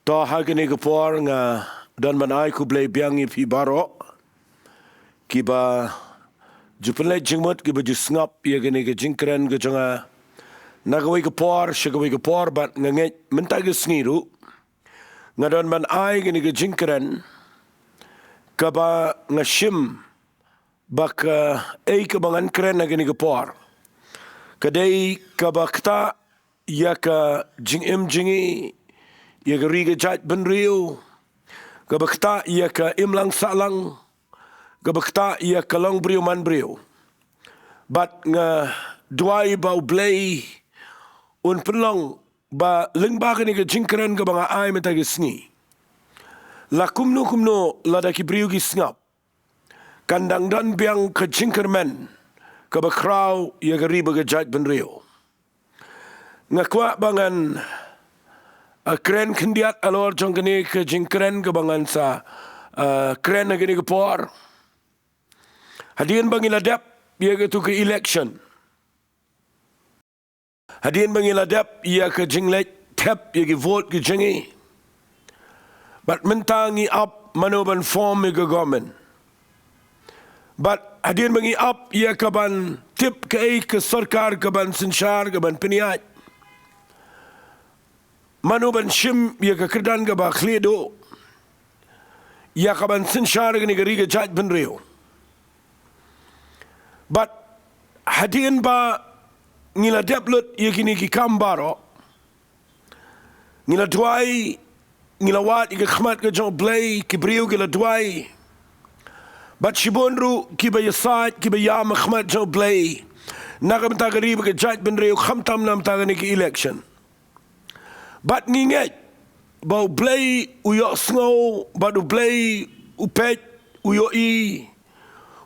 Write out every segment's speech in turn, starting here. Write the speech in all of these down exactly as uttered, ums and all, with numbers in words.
To ha kane ka por nga don ban ai khublei biang ïa phi baroh kiba ju pynleit jingmut, kiba ju sngap ïa kane ka jingkren ka jong nga na kawei ka por sha kawei ka por, bad nga ngeit mynta ka sngi ruh nga don ban ai kane ka jingkren kaba nga shim ba kaei kaba ngan kren ha kane ka por ka dei kaba ktah ïa ka jingim jong ngi, ïa ka ri ka jaitbynriew, kaba ktah ïa ka imlang sahlang, kaba ktah ïa ka long briew man briew. Bad nga duwai ba U Blei un pynlong ba lyngba kane ka jingkren kaba nga ai mynta ka sngi, la kumno kumno lada ki briew ki sngap, kan dang don biang ka jingkyrmen kaba khraw ïa ka ri bad ka jaitbynriew. Nga kwah ba ngan, ah, kren khyndiat halor jong kane ka jingkren kaba ngan sa, ah, kren ha kane ka por. Hadien ba ngi la dep ïa katu ka election, hadien ba ngi la dep ïa ka jingleit thep ïa ki vote ki jong ngi, bad mynta ngi ap mano ban form ïa ka government. Bad hadien ba ngi ap ïa ka ban tip kaei ka sorkar ka ban synshar, ka ban pynïaid, mano ban shim ïa ka kyrdan kaba khlieh duh ïa ka ban synshar kane ka ri ka jaitbynriew. Bad hadien ba ngi la dep lut ïa kine ki kam baroh, ngi la duwai, ngi la wad ïa ka khmat ka jong U Blei, ki briew ki la duwai. Bad shibun ruh kiba ïasaid, kiba ïam ha khmat jong U Blei na ka bynta ka ri bad ka jaitbynriew, khamtam na ka bynta kane ka election. Bad ngi ngeit ba U Blei u ïohsngew, bad U Blei u peit, u ïohi,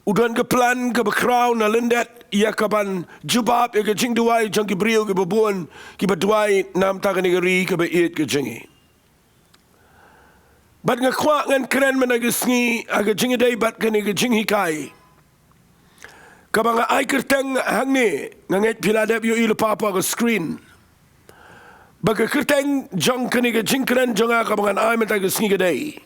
u don ka plan kaba khraw na lyndet ïa ka ban jubab ïa ka jingduwai jong ki briew kiba bun kiba duwai na ka bynta kane ka ri kaba ïeit ka jong ngi. Bad nga kwah ngan kren mynta ka sngi ha ka jingïadei bad kane ka jinghikai kaba nga ai kyrteng hangne, nga ngeit phi la dep ïohi lypa ha ka screen, ba ka kyrteng jong kane ka jingkren jong nga kaba ngan ai mynta ka sngi ka dei: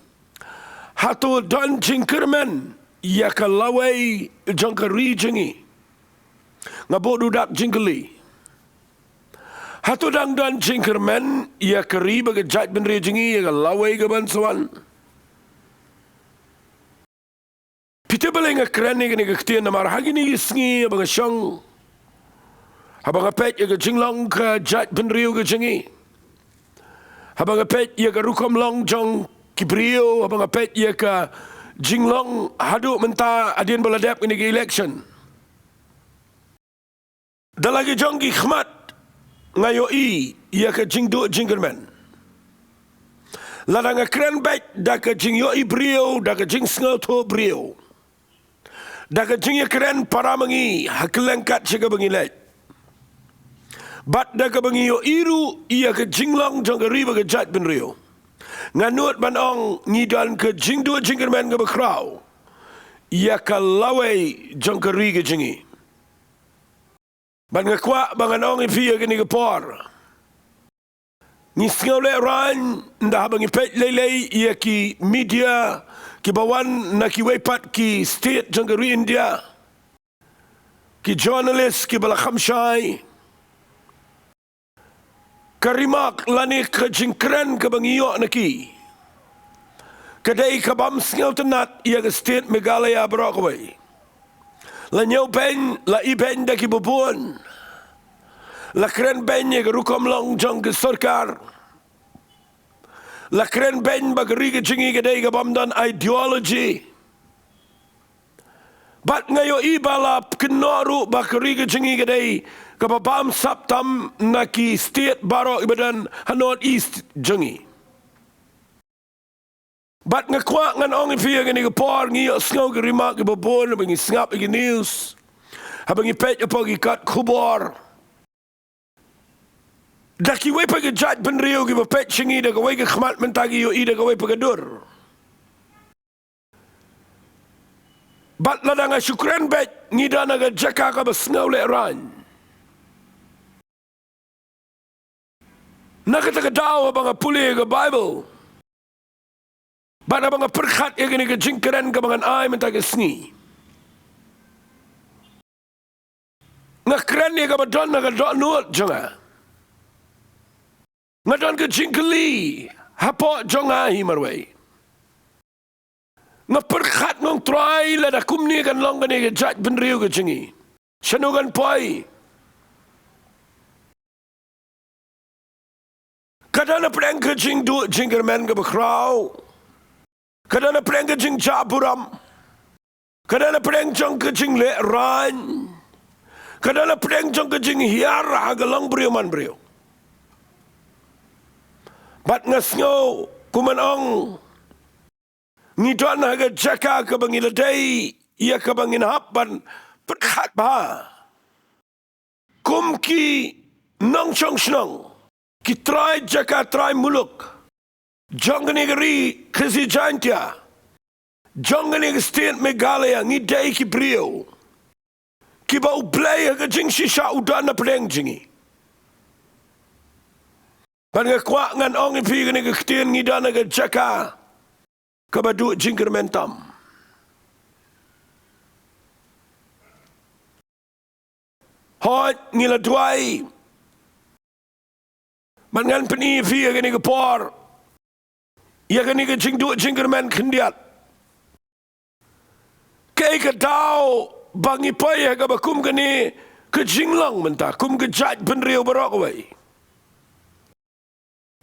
Hato don jingkyrmen ïa ka lawei jong ka ri jong ngi? Nga buh da u dak jingkylli. Hato dang don jingkyrmen ïa ka ri bad ka jaitbynriew jong ngi, ïa ka lawei ka ban sa wan? Phi tip balei nga kren ïa kane ka ktien? Namar ha kine ki sngi haba nga shong, haba nga peit ïa ka jinglong ka jaitbynriew ka jong ngi, haba nga peit ïa ka rukom long jong ki briew, haba nga peit ïa ka jinglong haduh mynta hadien ba la dep kane ka election, da la ki jong ki khmat nga ïohi ïa ka jingduh jingkyrmen. Lada nga kren beit da ka jingïohi briew, da ka jingsngewthuh briew, da ka jingïakren para ma ngi ha kylleng kat sha kaba ngi leit, bad da kaba ngi ïohi ruh ïa ka jinglong jong ka ri bad ka jaitbynriew, nga nud ban ong ngi don ka jingduh jingkyrmen kaba khraw ïa ka lawei jong ka ri ka jong ngi. Bad nga kwah ba ngan ong ïa phi ha kane ka por, ngi sngewlehraiñ ynda haba ngi peit lei lei ïa ki media kiba wan na kiwei pat ki state jong ka ri India, ki journalist kiba la kham shai. Ka remark lane ka jingkren kaba ngi ïoh na ki ka dei ka bym sngewtynnad ïa ka state Meghalaya baroh kawei. La ñiewbeiñ, la ibeiñ da kiba bun. La kren beiñ ïa ka rukom long jong ka sorkar. La kren beiñ ba ka ri ka jong ngi ka dei ka bym don ideology. Bad nga ïohi ba la kynnoh ruh ba ka ri ka jong ngi ka dei kaba bam sap tam na ki state baroh iba don ha North East jong ngi. Bad nga kwah ngan ong ïa phi ha kane ka por, ngi ïohsngew ki remark kiba bun haba ngi sngap ïa ki news, haba ngi peit hapoh ki kot khubor, da kiwei pat ki jaitbynriew kiba peit sha ngi da kawei ka khmat, mynta ki ïohi da kawei pat ka dur. Bad lada nga shu kren beit, ngi don ha ka jaka kaba sngewlehraiñ. Na kata ka daw haba nga pule ïa ka Baibl, Bad haba nga pyrkhat ïa kane ka jingkren kaba ngan ai mynta ka sngi, nga kren ïa kaba don ha ka dohnud jong nga. Nga don ka jingkylli hapoh jong nga hi marwei. Nga pyrkhat, nga ong Trai, lada kumne kan long kane ka jaitbynriew ka jong ngi, shano kan poi? Ka don hapdeng ka jingduh jingkyrmen kaba khraw. Ka don hapdeng ka jingjahburom. Ka don hapdeng jong ka jinglehrain. Ka don hapdeng jong ka jinghiar ha ka long briew man briew. Bad nga sngew, kumno ngan ong, ngi don ha ka jaka kaba ngi la dei ïa kaba ngin hap ban pyrkhat bha kum ki nongshong shnong, ki trai jaka, trai muluk jong kane ka Ri Khasi Jaiñtia, jong kane ka State Meghalaya. Ngi dei ki briew kiba U Blei ha ka jingshisha u don hapdeng jong ngi. Bad nga kwah ngan ong ïa phi kane ka ktien, ngi don ha ka jaka kaba duh jingkyrmen tam. Hooid, ngi la duwai. Bad ngan pyni ïa phi ha kane ka por ïa kane ka jingduh jingkyrmen khyndiat. Kaei ka daw ba ngi poi ha kaba kum kane ka jinglong mynta, kum ka jaitbynriew baroh kawei?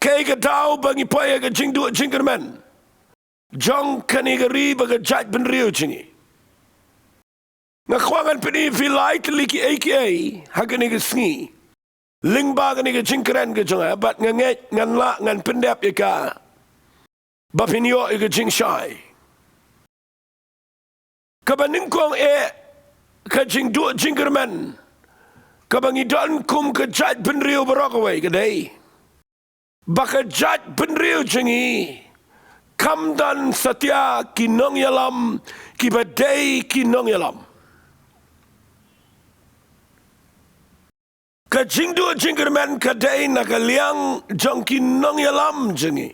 Kaei ka daw ba ngi poi ha ka jingduh jingkyrmen jong kane ka ri bad ka jaitbynriew jong ngi? Nga kwah ngan pyni ïa phi lai tylli kiei kiei ha kane ka sngi lyngba kane ka jingkren ka jong nga, bad nga ngeit ngan lah ngan pyndep ïa ka ba phin ïoh ïa ka jingshai. Kaba nyngkong eh, ka jingduh jingkyrmen kaba ngi don kum ka jaitbynriew baroh kawei ka dei ba ka jaitbynriew jong ngi kam don satia ki nongïalam kiba dei ki nongïalam. Ka jingduh jingkyrmen ka dei na ka liang jong ki nongïalam jong ngi.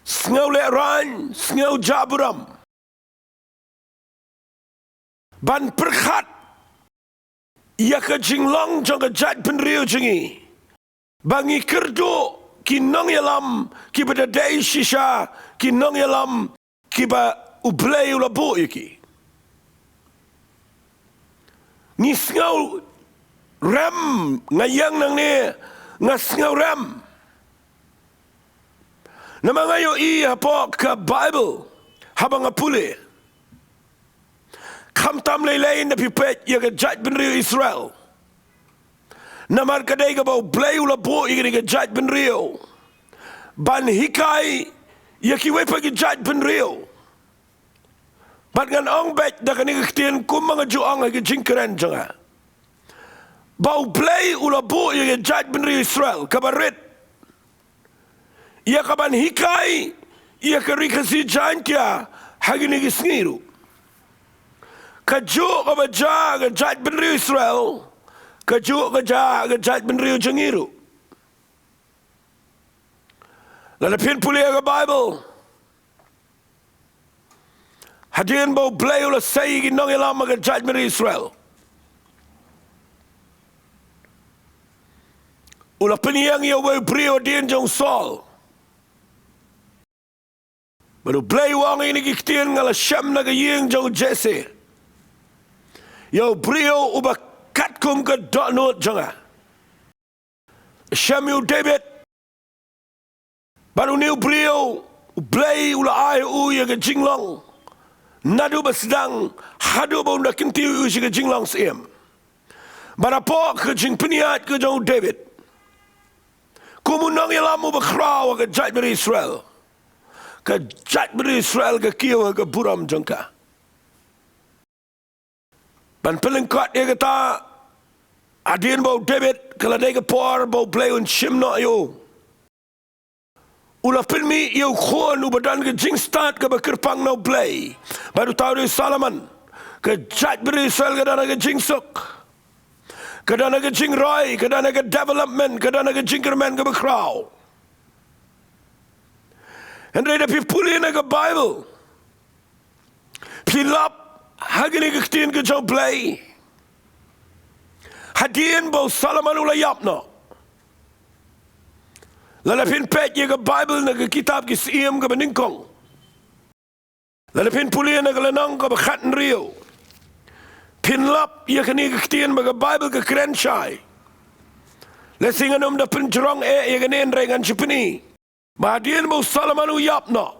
Sngew lehrain, sngew jahburom ban pyrkhat ïa ka jinglong jong ka jaitbynriew jong ngi, ba ngi kyrduh ki nongïalam kiba da dei shisha ki nongïalam kiba U Blei u la buh ïa ki. Ngi sngew rem, nga ïeng nangne, nga sngew rem. Namar nga ïohi hapoh ka Baibl, haba nga pule, khamtam lei lei na phi peit ïa ka jaitbynriew Israel. Namar ka dei kaba U Blei u la buh ïa ka jaitbynriew ban hikai ïa kiwei pat ki jaitbynriew. Bad ngan ong beit da kane ka ktien kumba nga ju ong ha ka jingkren jong nga, ba U Blei u la buh ïa ka jaitbynriew Israel kaba rit ïa ka ban hikai ïa ka Ri Khasi Jaiñtia ha kine ki sngi ruh. Kajuh kaba jia ha ka jaitbynriew Israel, kajuh ka jia ha ka jaitbynriew jong ngi ruh. Lada phin pule ha ka Baibl, hadien ba U Blei u la sei ïa ki nongïalam ha ka jaitbynriew Israel, u la pynïeng ïa uwei u briew hadien jong u Saul. Bad U Blei u ong ïa kine ki ktien, nga la shem na ka ïing jong u Jesse ïa u briew uba katkum ka dohnud jong nga. Shem ïa u David. Bad une u briew, U Blei u la ai ha u ïa ka jinglong naduh ba sdang haduh ba un da kyntiew ïa u sha ka jinglong syiem. Bad hapoh ka jingpynïaid ka jong u David kum u nongïalam uba khraw ha ka jaitbynriew Israel, ka jaitbynriew Israel ka kiew ha ka burom jong ka. Ban pynlyngkot ïa kata, hadien ba u David, ka la dei ka por ba U Blei un shim noh ïa u, u la pynmih ïa u khun uba don ka jingstad kaba kyrpang na U Blei. Bad uta u dei u Solomon. Ka jaitbynriew Israel ka don ha ka jingsuk, ka don ha ka jingroi, ka don ha ka development, ka don ha ka jingkyrmen kaba khraw. Hynrei da phi pule na ka Baibl, phi lap ha kane ka ktien ka jong U Blei. Hadien ba u Solomon u la ïap noh, lada phin peit ïa ka Baibl na ka kitab Ki Syiem kaba nyngkong, lada phin pule na ka lynnong kaba khathynriew, phin lap ïa kane ka ktien ba ka Baibl ka kren shai. Lehse ngan ym da pynjrong eh ïa kane hynrei ngan shu pyni ba hadien ba u Solomon u ïap noh,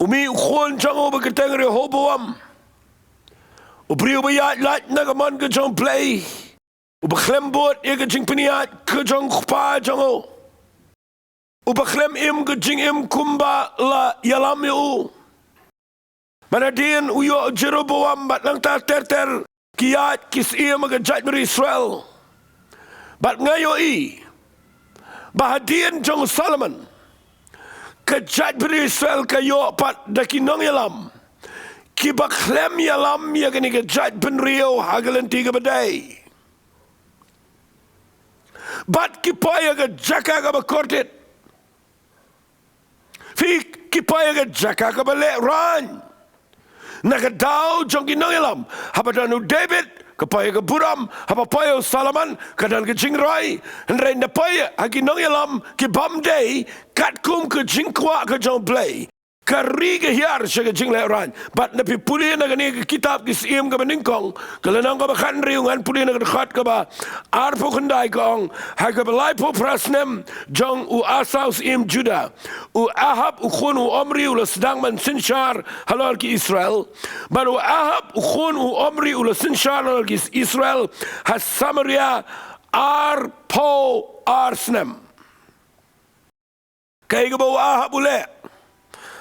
u mih u khun jong u ba kyrteng Rehoboam, u briew ba ïaid lait na ka mon ka jong U Blei, uba khlem bud ïa ka jingpynïaid ka jong u kpa jong u, uba khlem im ka jingim kumba la ïalam ïa u. Bad hadien u ïoh u Jeroboam bad nangta ter ter ki ïaid ki syiem ha ka jaitbynriew Israel. Bad nga ïohi ba hadien jong u Solomon, ka jaitbynriew Israel ka ïoh pat da ki nongïalam kiba khlem ïalam ïa kane ka jaitbynriew ha ka lynti kaba dei. Bad ki poi ha ka jaka kaba kordit. Phi, ki poi ha ka jaka kaba lehraiñ na ka daw jong ki nongïalam. Haba don u David, ka poi ha ka burom. Haba poi u Solomon, ka don ka jingroi. Hynrei ynda poi ha ki nongïalam ki bym dei, katkum ka jingkwah ka jong U Blei, ka ri ka hiar sha ka jinglehraiñ. Bad ynda phi pule na kane ka kitab Ki Syiem kaba nyngkong, ka lynnong kaba khathynriew, ngan pule na ka dkhot kaba arphew khyndai, ka ong: Ha kaba laiphew phra snem jong u Asa u syiem Juda, u Ahab u khun u Omri u la sdang ban synshar halor ki Israel. Bad u Ahab u khun u Omri u la synshar halor ki Israel ha Samaria arphew ar snem. Kaei kaba u Ahab u leh?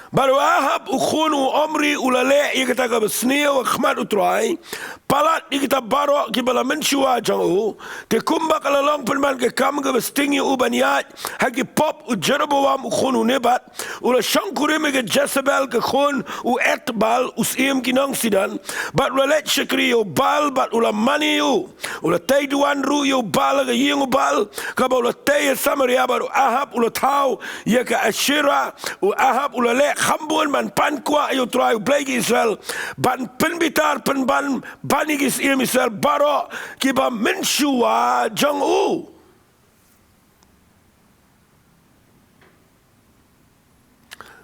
Bad u Ahab u khun u Omri u la leh ïa kata kaba sniew ha khmat U Trai, palat ïa kita baroh kiba la mynshuwa jong u. Te kumba ka la long pynban ka kam kaba sting ïa u ban ïaid ha ki pop u Jeroboam u khun u Nebat, u la shongkurim ïa ka Jezebel ka khun u Etbaal u syiem ki nong Sidon, bad u la leit shakri ïa u Baal bad u la mane ïa u. U la tei duwan ruh ïa u Baal ha ka ïing u Baal, kaba u la tei ha Samaria. Bad u Ahab u la thaw ïa ka Asherah. U Ahab u la leh kham bun ban pan kwah ïa U Trai U Blei ki Israel, ban pynbitar pynban ban ïa ki syiem Israel baroh kiba mynshuwa jong u.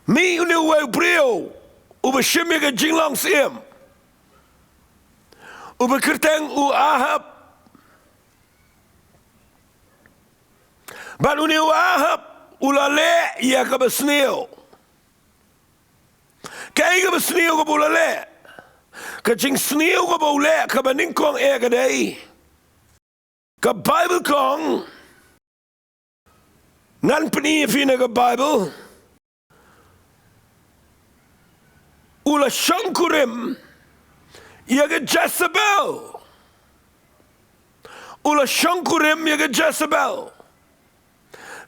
Mih une uwei u briew uba shim ïa ka jinglong syiem, uba kyrteng u Ahab. Bad une u Ahab u la leh ïa kaba sniew. Kaei kaba sniew kaba u la leh? Ka jingsniew kaba u leh kaba nyngkong eh ka dei, ka Baibl ka ong, ngan pyni ïa phi na ka Baibl, u la shongkurim ïa ka Jezebel. U la shongkurim ïa ka Jezebel.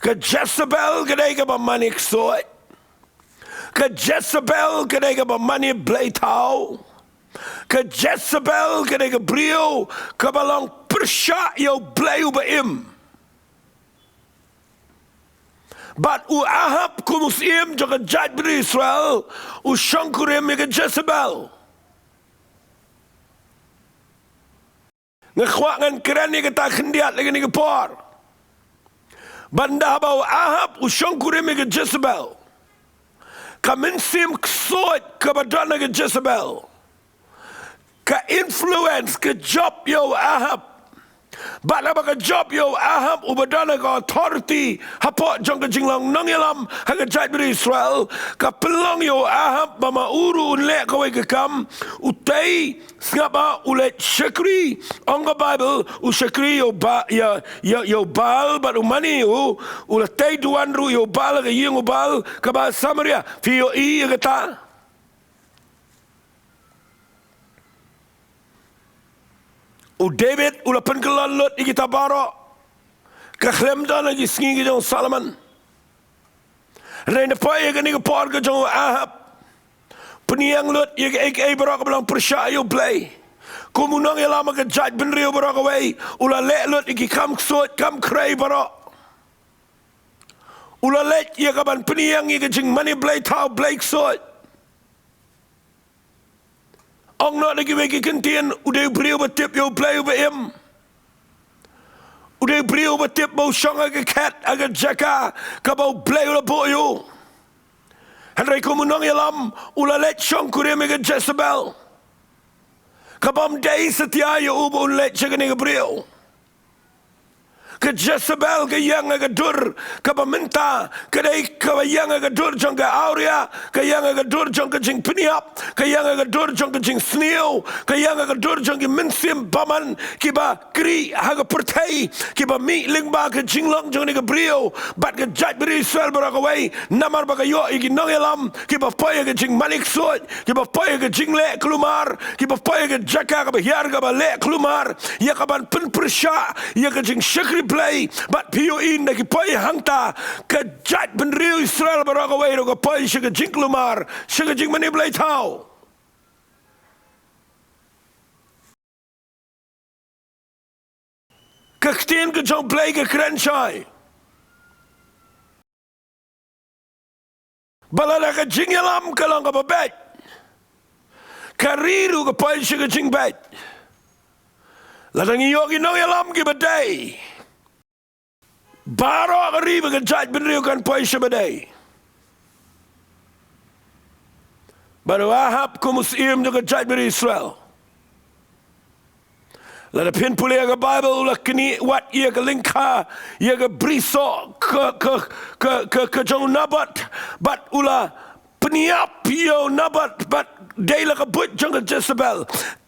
Ka Jezebel ka dei kaba mane ksuid. Ka Jezebel ka dei kaba mane blei thaw. Ka Jezebel ka dei ka briew kaba long pyrshah ïa U Blei uba im. Bad u Ahab kum u syiem jong ka jaitbynriew Israel u shongkurim ïa ka Jezebel. Nga kwah ngan kren ïa kata khyndiat ha kane ka por. Bad ynda haba u Ahab u shongkurim ïa ka Jezebel, ka mynsiem ksuid kaba don ha ka Jezebel ka influence, ka jop ïa u Ahab. Bad haba ka jop ïa u Ahab uba don ha ka authority hapoh jong ka jinglong nongïalam ha ka jaitbynriew Israel, ka pynlong ïa u Ahab ba ma u ruh un leh kawei ka kam, u tei, sngap ba u leit shakri, ong ka Baibl, u shakri ïa u Ba-, ïa, ïa, ïa u Baal bad u mane ïa u, u la tei duwan ruh ïa u Baal ha ka ïing u Baal kaba ha Samaria. Phi ïohi ïa kata? U David u la pynkyllon lut ïa kita baroh. Ka khlem don ha ki sngi ki jong u Solomon. Hynrei na poi ïa kane ka por ka jong u Ahab, pynïeng lut ïa kaei kaei baroh kaba long pyrshah ïa U Blei. Kum u nongïalam ha ka jaitbynriew baroh kawei, u la leh lut ïa ki kam ksuid kam khrei baroh. U la leit ïa ka ban pynïeng ïa ka jingmane blei thaw blei ksuid. Ong noh da kiwei ki kyntien, u dei u briew ba tip ïa u Blei uba im. U dei u briew ba tip ba u shong ha ka khet, ha ka jaka kaba u Blei u la buh ïa u. Hynrei kum u nongïalam, u la leit shongkurim ïa ka Jezebel, ka bym dei satia ïa u ba un leit sha kane ka briew. Ka Jezebel ka ïeng ha ka dur kaba mynta, ka dei kaba ïeng ha ka dur jong ka awria, ka ïeng ha ka dur jong ka jingpynïap, ka ïeng ha ka dur jong ka jingsniew, ka ïeng ha ka dur jong ki mynsiem bymman kiba khrieh ha ka pyrthei, kiba mih lyngba ka jinglong jong kane ka briew bad ka jaitbynriew Israel baroh kawei, namar ba ka ïoh ïa ki nongïalam kiba poi ïa ka jingmane ksuid, kiba poi ïa ka jingleh kulmar, kiba poi ïa ka jaka kaba hiar kaba leh kulmar, ïa ka ban pynpyrshah ïa ka jingshakri Blei. Bad phi ïohi ynda ki poi hangta, ka jaitbynriew Israel baroh kawei ruh ka poi sha ka jingkulmar, sha ka jingmane blei thaw. Ka ktien ka jong U Blei ka kren shai ba lada ka jingïalam ka long kaba beit, ka ri ruh ka poi sha ka jingbeit. Lada ngi ïoh ki nongïalam kiba dei, baroh ka ri bad ka jaitbynriew kan poi sha ba dei. Bad u Ahab kum u syiem jong ka jaitbynriew Israel, lada phin pule ïa ka Baibl, u la knieh wat ïa ka lyngkha, ïa ka brisoh ka, ka, ka, ka, ka jong u Naboth, bad u la pynïap ïa u Naboth, bad dei la ka buit jong ka Jezebel.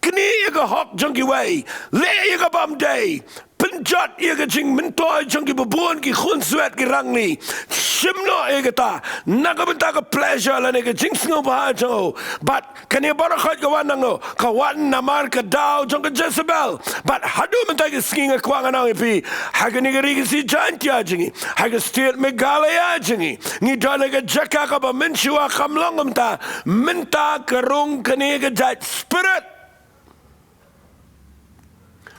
Knieh ïa ka hok jong kiwei, leh ïa ka bym dei, pynjot ïa ka jingmyntoi jong kiba bun, ki khunswet, ki rangli. Shim noh ïa kata na ka bynta ka pleasure lane ka jingsngewbha jong u. Bad kane baroh khoit ka wan nangno? Ka wan namar ka daw jong ka Jezebel. Bad haduh mynta ki sngi nga kwah ngan ong ïa phi, ha kane ka ri Khasi Jaiñtia jong ngi, ha ka state Meghalaya jong ngi, ngi don ha ka jaka kaba mynshuwa kam long kumta. Mynta ka rung kane ka jait spirit.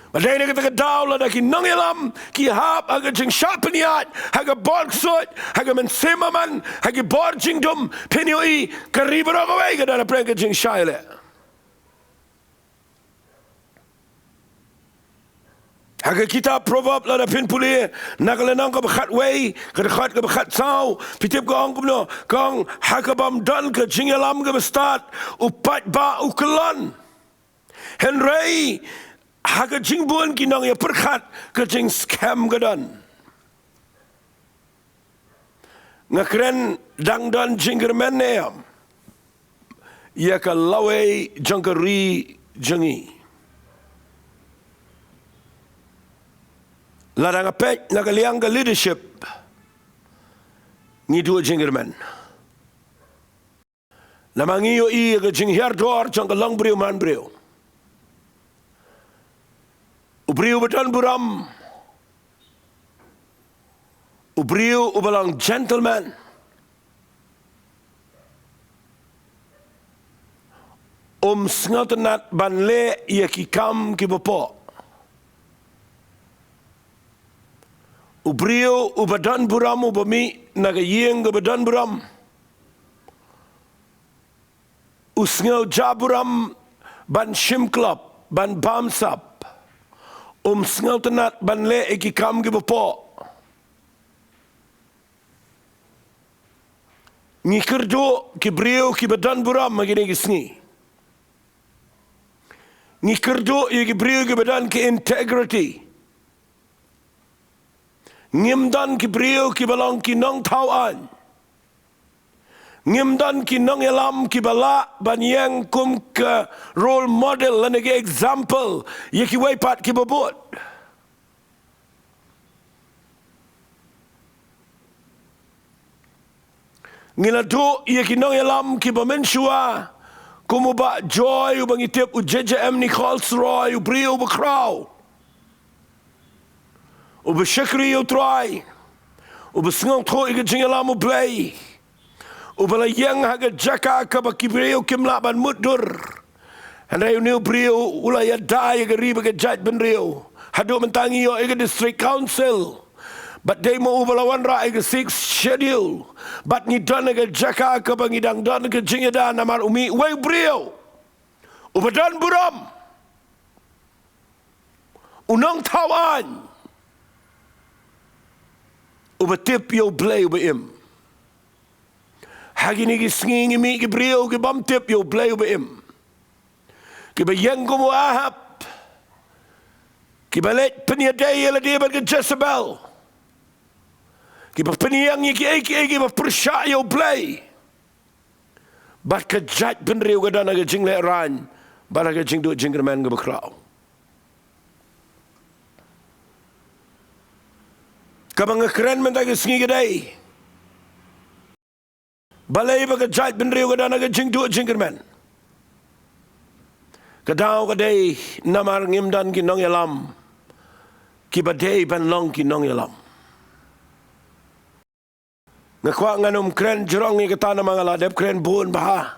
Bad dei na kata ka daw, lada ki nongïalam ki hap ha ka jingshah pynïaid, ha ka bor ksuid, ha ka mynsiem bymman, ha ki bor jingdum, phin ïohi ka ri baroh kawei ka don hapdeng ka jingshah ïaleh. Ha ka kitab Proverb, lada phin pule na ka lynnong kaba khatwei, ka dkhot kaba khatsaw, phi tip ka ong kumno? Ka ong, ha ka bym don ka jingïalam kaba stad, u paidbah u kyllon. Hynrei ha ka jingbun ki nongïapyrkhat, ka jingskhem ka don. Nga kren dang don jingkyrmen ne em ïa ka lawei jong ka ri jong ngi? Lada nga peit na ka liang ka leadership, ngi duh jingkyrmen. Namar ngi ïohi ïa ka jinghiar dor jong ka longbriew manbriew. U briew uba don burom, u briew uba long gentleman, um sngewtynnat ban leh ïa ki kam kiba poh. U briew uba don burom, uba mih na ka ïing kaba don burom, u sngew ja burom ban shim klop, ban bamsap. Um sngewtynnat ban leh ïa ki kam kiba poh. Ngi kyrduh ki briew kiba don burom ha kine ki sngi. Ngi kyrduh ïa ki briew kiba don ki integrity. Ngim don ki briew kiba long ki nongthaw aiñ. Ngim don ki nongïalam kiba lah ban ïeng kum ka role model lane ki example ïa kiwei pat kiba bud. Ngi la duh ïa ki nongïalam kiba mynshuwa, kum u Bah Joy, uba ngi tip, u J J M Nichols Roy, u briew uba khraw, uba shakri ïa U Trai, uba sngewthuh ïa ka jingïalam U Blei, uba la ïeng ha ka jaka kaba ki briew kim lah ban mutdur. Hynrei une u briew u la ïada ïa ka ri bad ka jaitbynriew. Haduh mynta ngi ïoh ïa ka district council. Bad dei ma u ba la wanrah ïa ka Sixth Schedule. Bad ngi don ha ka jaka kaba ngi dang don ka jingïada namar u mih uwei u briew uba don burom, u nongthaw aiñ, uba tip ïa U Blei uba im. Ha kine ki sngi ngi mih ki briew ki bym tip ïa U Blei uba im, kiba ïeng kum u Ahab, kiba leit pynïadei ïa lade bad ka Jezebel, kiba pynïeng ïa kiei kiei, kiba pyrshah ïa U Blei. Bad ka jaitbynriew ka don ha ka jinglehrain bad ha ka jingduh jingkyrmen kaba khraw. Kaba nga kren mynta ka sngi ka dei, balei ba ka jaitbynriew ka don ha ka jingduh jingkyrmen? Ka daw ka dei namar ngim don ki nongïalam kiba dei ban long ki nongïalam. Nga kwah ngan ym kren jrong ïa kata namar nga la dep kren bun bha.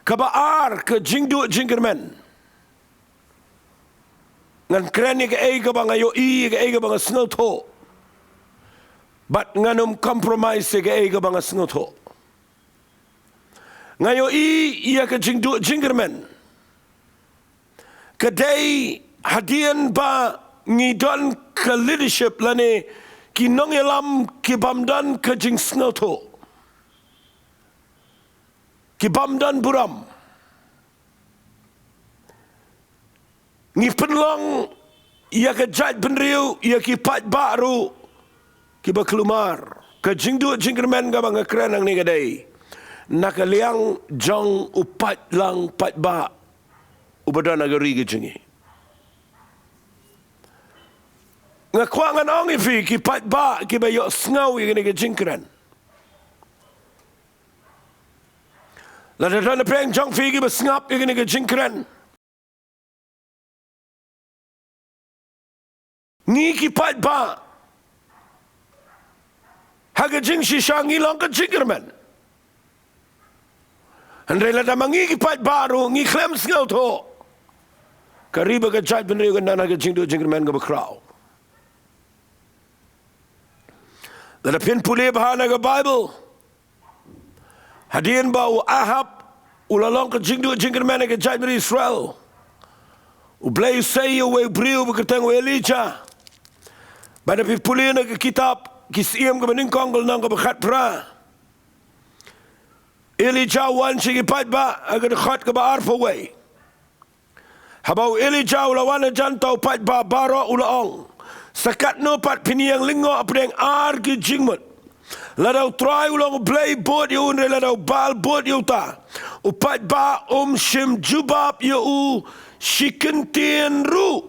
Kaba ar, ka jingduh jingkyrmen. Ngan kren ïa kaei kaba nga ïohi, ïa kaei kaba nga sngewthuh. Bad ngan ym compromise ïa kaei kaba nga sngewthuh. Nga ïohi ïa ka jingduh jingkyrmen ka dei hadien ba ngi don ka leadership lane ki nongïalam ki bym don ka jingsngewthuh, ki bym don burom. Ngi pynlong ïa ka jaitbynriew, ïa ki paidbah ruh kiba kulmar. Ka jingduh jingkyrmen kaba nga kren hangne ka dei na ka liang jong u paidlang paidbah uba don ha ka ri ka jong ngi. Nga kwah ngan ong ïa phi ki paidbah kiba ïohsngew ïa kane ka jingkren. Lada don napdeng jong phi kiba sngap ïa kane ka jingkren. Ngi ki paidbah, ha ka jingshisha ngi long ka jingkyrmen. Hynrei lada ma ngi ki paidbah ruh ngi khlem sngewthuh, ka ri bad ka jaitbynriew kan don ha ka jingduh jingkyrmen kaba khraw. Lada phin pule bha na ka Baibl, hadien ba u Ahab u la long ka jingduh jingkyrmen ha ka jaitbynriew Israel, U Blei u sei ïa uwei u briew ba kyrteng u Elijah. Bad lada phi pule na ka kitab Ki Syiem kaba nyngkong ka lynnong kaba khatphra, Elijah u wan sha ki paidbah ha ka dkhot kaba arphew wei. Haba u Elijah u la wan hajan, uta u paidbah baroh u la ong, sa katno pat phin ïeng lyngngoh hapdeng ar ki jingmut? Lada U Trai u long U Blei, bud ïa u, hynrei lada u Baal, bud ïa uta. U paidbah um shym jubab ïa u shi kyntien ruh.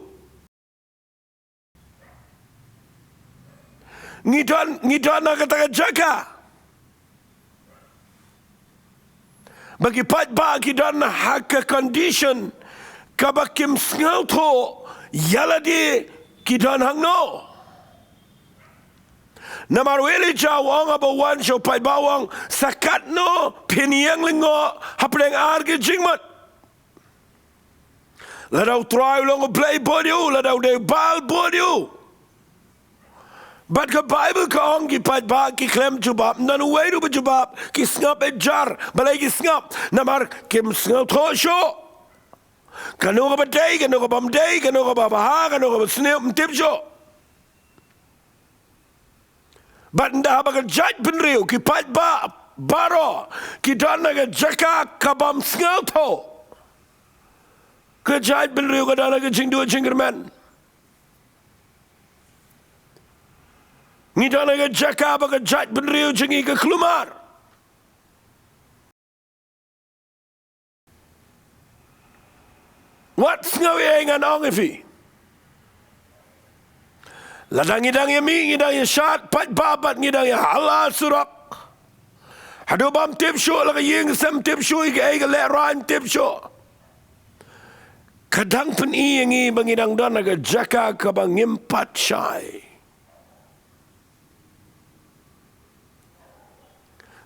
Ngi don, ngi don ha kata ka jaka ba ki paidbah ki don ha ka condition kaba kim sngewthuh ïa lade ki don hangno. Namar u Elijah u ong, haba u wan sha u paidbah u ong, sa katno phin ïeng lyngngoh hapdeng ar ki jingmut? Lada U Trai u long U Blei, bud ïa u, lada u dei Baal, bud ïa u. Bad ka Baibl ka ong ki paidbah ki khlem jubab, ym don uwei ruh ba jubab, ki sngap eh jar. Balei ki sngap? Namar kim sngewthuh shuh. Kano kaba dei, kano kaba ym dei, kano kaba bha, kano kaba sniew, ym tip shuh. Bad ynda haba ka jaitbynriew, ki paidbah baroh ki don ha ka jaka ka bym sngewthuh, ka jaitbynriew ka don ha ka jingduh jingkyrmen. Ngi don ha ka jaka ba ka jaitbynriew jong ngi ka kulmar. Wat sngew ei ei ngan ong ïa phi. Lada ngi dang ïa mih, ngi dang ïa shad paidbah bad ngi dang ïa hala surok, haduh bym tip shuh la ka ïing ka sem, tip shuh ïa kaei ka lehrain, tip shuh. Ka dang pyni ïa ngi ba ngi dang don ha ka jaka kaba ngim pat shai.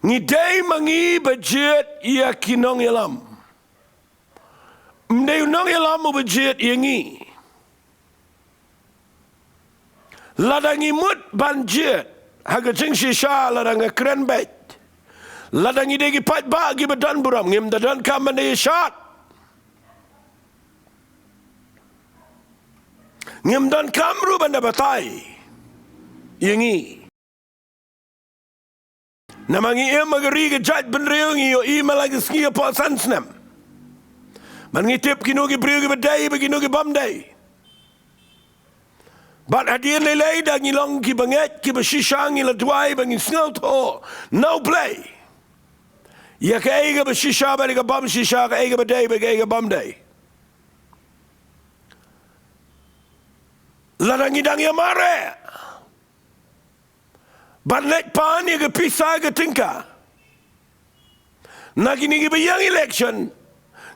Ngi dei ma ngi ba jied ïa ki nongïalam. Ym dei u nongïalam uba jied ïa ngi. Lada ngi mut ban jied ha ka jingshisha, lada nga kren beit, lada ngi dei ki paidbah kiba don burom, ngim da donkam ban da ïashad. Ngim donkam ruh ban da batai ïa ngi. Namar ngi im ha ka ri ka jaitbynriew, ngi ïohi man la ka sngi hapoh san snem. Bad ngi tip kino ki briew kiba dei bad kino ki bym dei. Bad hadien lei lei, da ngi long kiba ngeit, kiba shisha, ngi la duwai ba ngin sngewthuh na U Blei ïa kaei kaba shisha bad ïa ka bym shisha, kaei kaba dei bad kaei ka bym dei. Lada ngi dang ïa mareh ban leit pan ïa ka pisa ka tyngka na kine kiba ïeng election,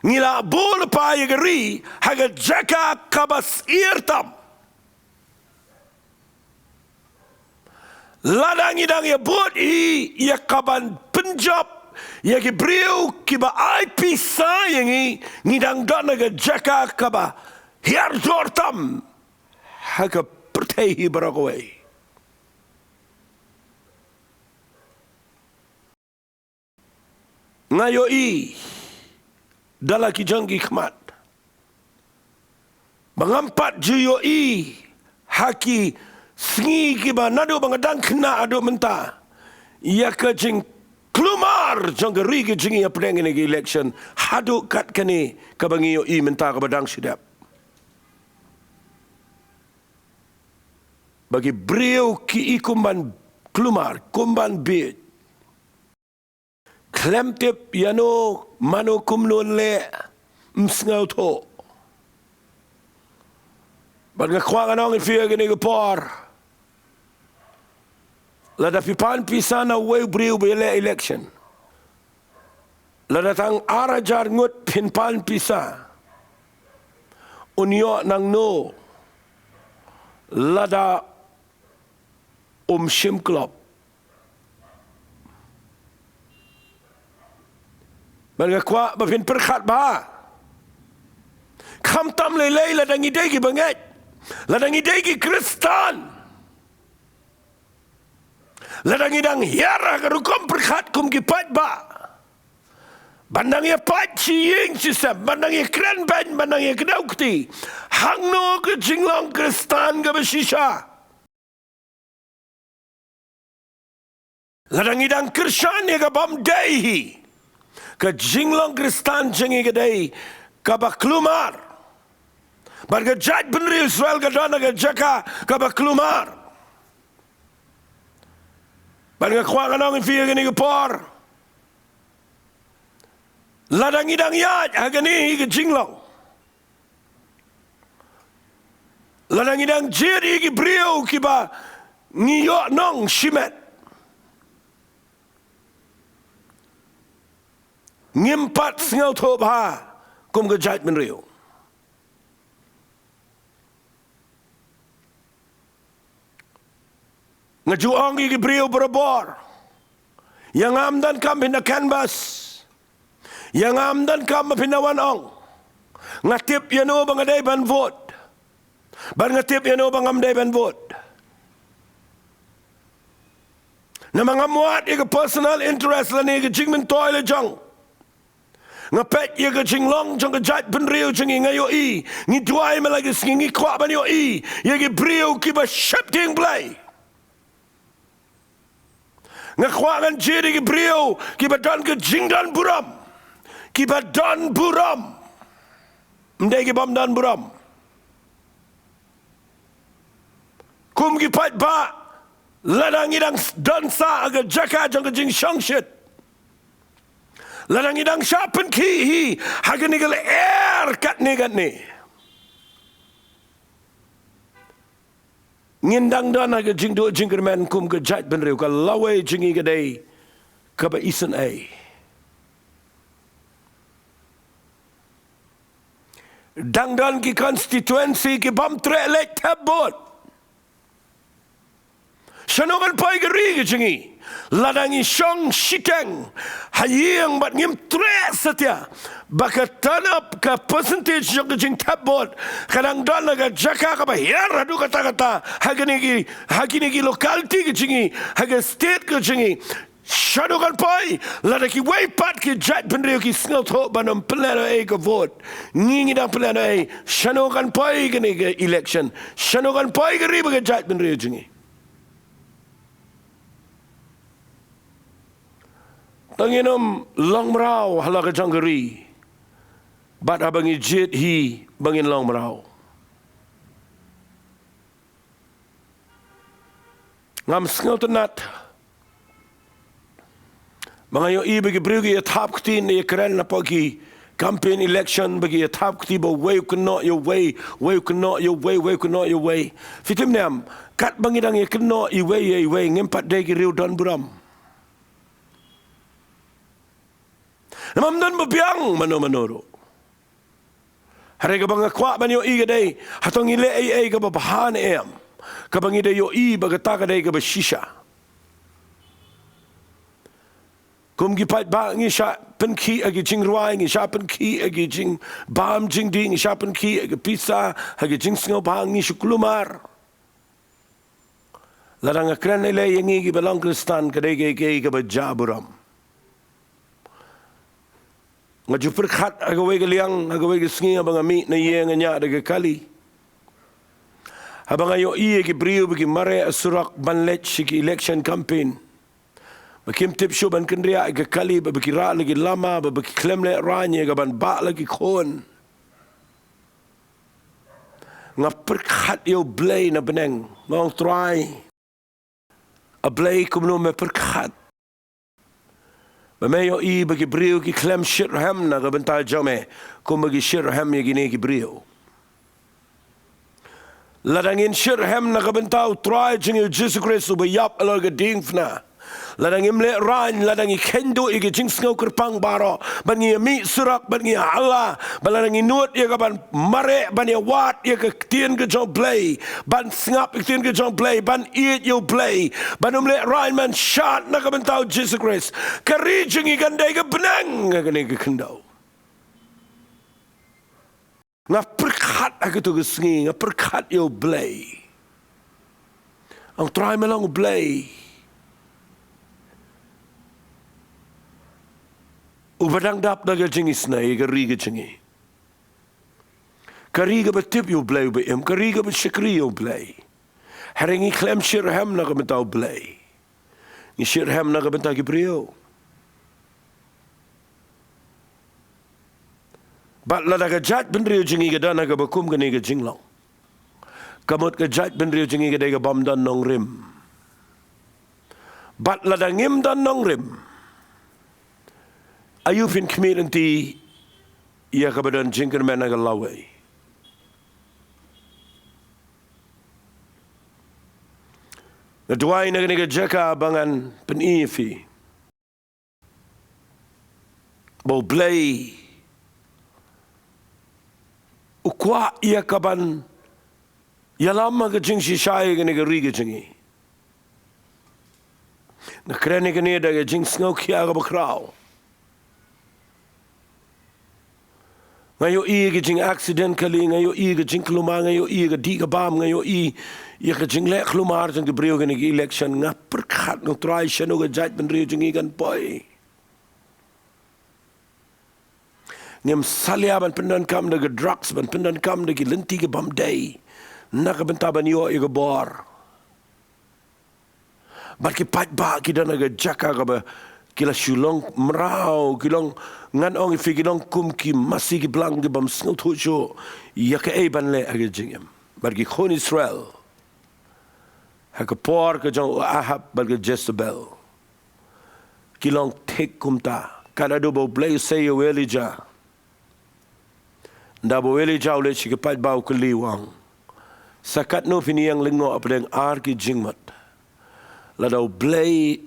ngi la bud lypa ïa ka ri ha ka jaka kaba syier tam. Lada ngi dang ïa bud hi ïa kaban pynjop ïa ki briew kiba ai pisa ïa ngi, ngi dang don ha ka jaka kaba hiar dor tam ha ka pyrthei hi baroh kawei. Nga ïohi da la ki jong ki khmat ba ngam pat ju ïohi ha ki sngi kiba naduh ba nga dang khynnah haduh mynta, ïa ka jingkulmar jong ka ri ka jong ngi hapdeng kane ka election, haduh kat kane kaba ngi ïohi mynta kaba dang shu dep. Ba ki briew ki i kum ban kulmar, kum ban bieit. Khlem tip ïano mano kumno leh, ym sngewthuh. Bad nga kwah ngan ong ïa phi ha kane ka por, lada phi pan pisa na uwei u briew ba ïaleh election, lada tang ar hajar ngut phin pan pisa, un ïoh nangno lada um shim klop? Bad nga kwah ba phin pyrkhat bha. Khamtam lei lei lada ngi dei kiba ngeit, lada ngi dei ki Khristan, lada ngi dang hiar ha ka rukom pyrkhat kum ki paidbah, ban dang ïa pait shi ïing shi sem, ban dang ïa kren beiñ, ban dang ïa kdew kti, hangno ka jinglong Khristan kaba shisha? Lada ngi dang kyrshan ïa ka bym dei hi, ka jinglong Khristan jong ngi ka dei kaba kulmar. Bad ka jaitbynriew Israel ka don ha ka jaka kaba kulmar. Bad nga kwah ngan ong ïa phi ha kane ka por, lada ngi dang ïaid ha kane hi ka jinglong, lada ngi dang jied ïa ki briew kiba ngi ïoh nong shimet, ngim pat sngewthuh bha kum ka jaitbynriew. Nga ju ong ïa ki briew barabor, ïa ngam donkam phin da canvass, ïa ngam donkam ba phin da wan ong. Nga tip ïano ba nga dei ban vote, bad nga tip ïano ba ngam dei ban vote. Namar ngam wad ïa ka personal interest lane ïa ka jingmyntoi la jong. Nga peit ïa ka jinglong jong ka jaitbynriew jong ngi, nga ïohi, ngi duwai man la ki sngi, ngi kwah ban ïohi ïa ki briew kiba sheptieng Blei. Nga kwah ngan jied ïa ki briew kiba don ka jingdon burom, kiba don burom. Ym dei ki bym don burom. Kum ki paidbah, lada ngi dang don sah ha ka jaka jong ka jingshongshit, lada ngi dang shah pynkhih hi ha kane ka lyer katne katne, ngin dang don ha ka jingduh jingkyrmen kum ka jaitbynriew. Ka lawei jong ngi ka dei kaba isynei. Dang don ki constituency ki bym treh leit thep vote. Shano kan poi ka ri ka jong ngi lada ngi shong shiteng ha ïing bad ngim treh satia ba ka turn up, ka percentage jong ka jingthep vote ka dang don ha ka jaka kaba hiar haduh katta katta ha kine ki, ha kine ki locality ka jong ngi, ha ka state ka jong ngi. Shano kan poi lada kiwei pat ki jaitbynriew ki sngewthuh ban ym pynlehnohei ka vote? Ngi ngi dang pynlehnohei. Shano kan poi kane ka election? Shano kan poi ka ri bad ka jaitbynriew jong ngi? Tang ngin ym long mraw ha la ka jong ka ri bad haba ngi jied hi ba ngin long mraw. Ngam sngewtynnat ba nga ïohi ba ki briew ki ïa thap kti ne ïa kren napoh ki campaign election ba ki ïa thap kti ba uwei u kynnoh ïa uwei, uwei u kynnoh ïa uwei, uwei u kynnoh ïa uwei. Phi tip ne em, katba ngi dang ïa kynnoh iwei ïa iwei ngim pat dei ki riew don burom. Namar ym don ba biang mano mano ruh. Hynrei kaba nga kwah ban ïohi ka dei, hato ngi leh ei ei kaba bha ne em? Kaba ngi da ïohi ba kata ka dei kaba shisha. Kum ki paidbah ngi shah pynkhih ha ki jingrwai, ngi shah pynkhih ha ki jingbam jingdih, ngi shah pynkhih ha ki pisa, ha ki jingsngewbha, ngi shu kulmar. Lada nga kren lei lei ïa ngi kiba long Khristan, ka dei kaei kaei kaba jah burom. Nga ju pyrkhat ha kawei ka liang, ha kawei ka sngi haba nga mih na ïing, nga ñiah da ka kali. Haba nga ïohi ïa ki briew ba ki mareh ha surok ban leit sha ki election campaign, ba kim tip shuh ban kynriah ïa ka kali, ba, ba ki rah la ki lama, ba, ba ki khlem lehraiñ ïa ka ban bah la ki khun. Nga pyrkhat ïa U Blei na bneng, nga ong, Trai, A Blei, kumno me pyrkhat ba me ïohi ba ki briew ki khlem shitrhem na ka bynta jong me kumba ki shitrhem ïa kine ki briew? Lada ngin shitrhem na ka bynta U Trai jong ngi U Jisu Khrist uba ïap halor ka diengphna, lada ngim lehraiñ, lada ngi kheiñ duh ïa ki jingsngew kyrpang baroh, bad ngi ïa mih surok, bad ngi ïa hala, bad lada ngi nud ïa ka ban mareh, ban ïa wad ïa ka ktien ka jong U Blei, ban sngap ïa ka ktien ka jong U Blei, ban ïeit ïa U Blei, ban ym lehraiñ, ban shad na ka bynta U Jisu Khrist, ka ri jong ngi kan dei ka bneng ha kane ka khyndew. Nga pyrkhat ha kato ka sngi, nga pyrkhat ïa U Blei. Ong, Trai, me long U Blei uba dang dap da ka jingisynei ïa ka ri ka jong ngi. Ka ri kaba tip ïa U Blei uba im, ka ri kaba shakri ïa U Blei. Hynrei ngi khlem shitrhem na ka bynta U Blei. Ngi shitrhem na ka bynta ki briew. Bad lada ka jaitbynriew jong ngi ka don ha kaba kum kane ka jinglong, ka mut ka jaitbynriew jong ngi ka dei ka bym don nongrim. Bad lada ngim don nongrim, aïu phin khmih lynti ïa kaba don jingkyrmen ha ka lawei? Nga duwai na kane ka jaka ba ngan pyni ïa phi ba U Blei u kwah ïa ka ban ïalam ha ka jingshisha ïa kane ka ri ka jong ngi. Nga kren ïa kane da ka jingsngew khia kaba khraw. Nga ïohi ïa ka jingaccident kali, nga ïohi ïa ka jingkulmar, nga ïohi ïa ka dih ka bam, nga ïohi ïa ka jingleh kulmar jong ki briew ha kane ka election. Nga pyrkhat, nga ong, Trai, shano ka jaitbynriew jong ngi kan poi? Ngim salia ban pyndonkam da ka drugs, ban pyndonkam da ki lynti ki bym dei na ka bynta ban ïoh ïa ka bor. Bad ki paidbah ki don ha ka jaka kaba ki la shu long mraw, ki long, ngan ong ïa phi, ki long kum ki masi ki blang ki bym sngewthuh shuh ïa kaei ban leh ha ka jingim. Bad ki khun Israel ha ka por ka jong u Ahab bad ka Jezebel ki long thik kumta. Katba U Blei u sei ïa u Elijah, ynda ba u Elijah u leit sha ki paidbah u kylli, u ong, sa katno phin ïeng lyngngoh hapdeng ar ki jingmut? Lada U Blei,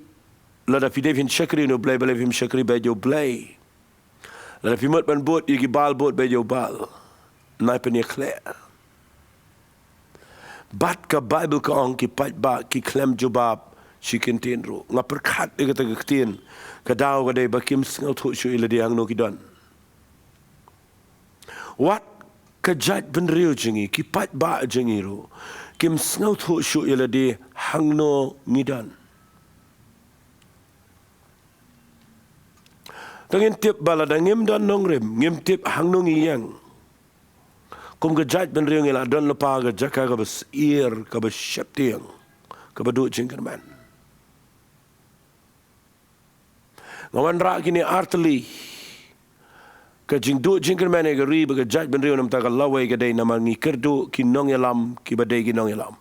lada phi dei phin shakri na U Blei, balei phim shakri beit ïa U Blei? Lada phi mut ban bud ïa ki Baal, bud beit ïa u Baal. Nai pynïakhleh. Bad ka Baibl ka ong ki paidbah ki khlem jubab shi kyntien ruh. Nga pyrkhat ïa kata ka ktien, ka daw ka dei ba kim sngewthuh shuh ïa lade hangno ki don. Wat ka jaitbynriew jong ngi, ki paidbah jong ngi ruh, kim sngewthuh shuh ïa lade hangno ngi don. Te ngin tip ba lada ngim don nongrim, ngim tip hangno ngi ïeng. Kum ka jaitbynriew ngi la don lypa ha ka jaka kaba sheptieng, kaba duh jingkyrmen. Nga wanrah kine artylli ka jingduh jingkyrmen ïa ka ri bad ka jaitbynriew, namar ka lawei ka dei namar ngi kyrduh ki nongïalam kiba dei ki nongïalam.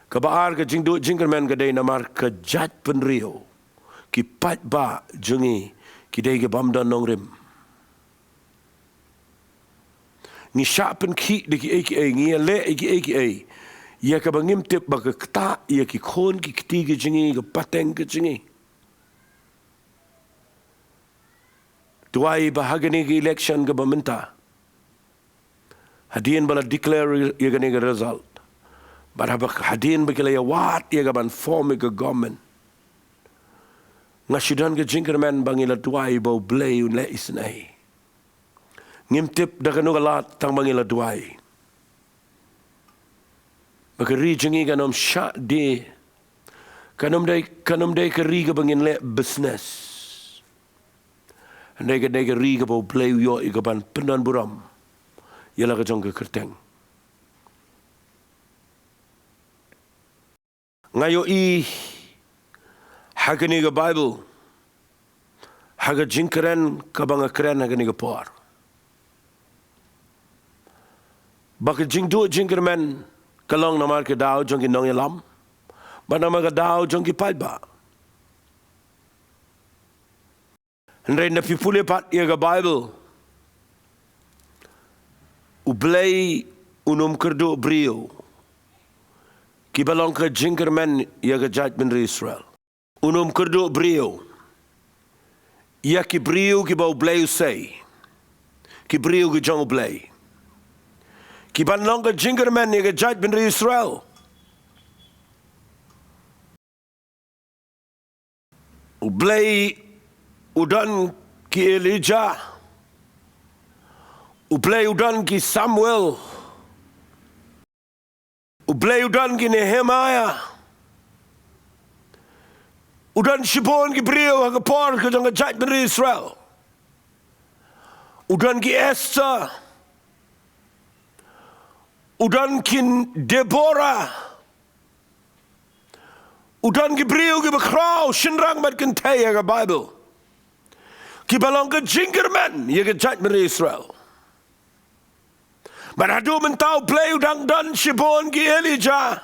Kaba ar ka jingduh jingkyrmen ka dei namar ka jaitbynriew, ki paidbah jong ngi ki dei ki bym don nongrim. Ngi shah pynkhih da kiei kiei, ngi ïaleh ïa kiei kiei, ïa kaba ngim tip ba ka ktah ïa ki khun ki kti ki jong ngi, ka pateng ka jong ngi. Duwai ba ha kane ka election kaba mynta, hadien ba la declare ïa kane ka result, bad haba, hadien ba ki la ïawad ïa ka ban form ïa ka government, nga shu don ka jingkyrmen ba ngi la duwai ba U Blei un leh isynei. Ngim tip da kano ka lad, tang ba ngi la duwai ba ka ri jong ngi kan ym shah die, kan ym dei, kan ym dei ka ri kaba ngin leh business. Hynrei ka dei ka ri kaba U Blei u ïoh ïa ka ban pyndonburom ïa la ka jong ka kyrteng. Nga ïohi ha kane ka Baibl, ha ka jingkren kaba nga kren ha kane ka por, ba ka jingduh jingkyrmen ka long namar ka daw jong ki nongïalam bad namar ka daw jong ki paidbah. Hynrei lada phi pule pat ïa ka Baibl, U Blei un ym kyrduh briew kiba long ka jingkyrmen ïa ka jaitbynriew Israel. Un ym kyrduh briew ïa ki briew kiba U Blei u sei, ki briew ki jong U Blei, ki ban long ka jingkyrmen ïa ka jaitbynriew Israel. U Blei u don ki Elijah. U Blei u don ki Samuel. U Blei u don ki Nehemiah. U don shibun ki briew ha ka por ka jong ka jaitbynriew Israel. U don ki Esther. U don ki Deborah. U don ki briew kiba khraw shynrang bad kynthei ha ka Baibl, kiba long ka jingkyrmen ïa ka jaitbynriew Israel. Bad haduh mynta U Blei u dang don shibun ki Elijah.